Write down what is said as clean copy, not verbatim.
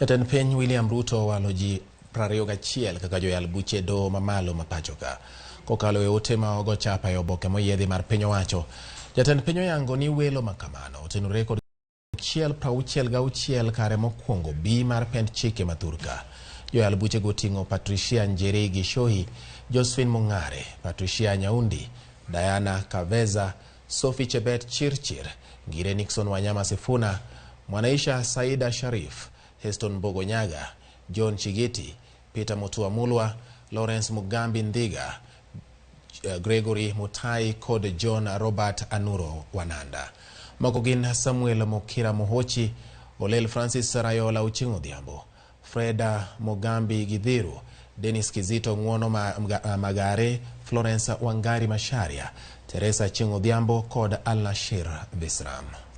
Jatend piny William Ruto owalo ji 21 kaka joyal buche e doho mamalo ma pachoka. Kokalo e ote ma ogo chapa e oboke moyiedhi mar piny owacho, jatend piny oyango ni welo ma kamano otenore kod 166 kare mokwongo B mar pend chike ma thurka. Joyal buchego oting'o Patricia Njeri Gichohi, Josephine Mong'are, Patricia Nyaundi, Diana Kaveza, Sophie Chebet Chirchir, Ngire Nixon Wanyama Sifuna, Mwanaisha Saida Sharif, Heston Mbogo Nyaga, John Chigiti, Peter Mutua Mulwa, Lawrence Mugambi Ndhiga, Gregory Mutai kod John Robert Anuro Wananda. Moko gin Samuel Mokira Mohochi, Olel Francis Rayola Ochieng' Odhiambo, Freda Mogambi Githiru, Dennis Kizito Ng'wono Magare, Florence Wangari Macharia, Teresa Chieng' Odhiambo kod Alnashir Visram.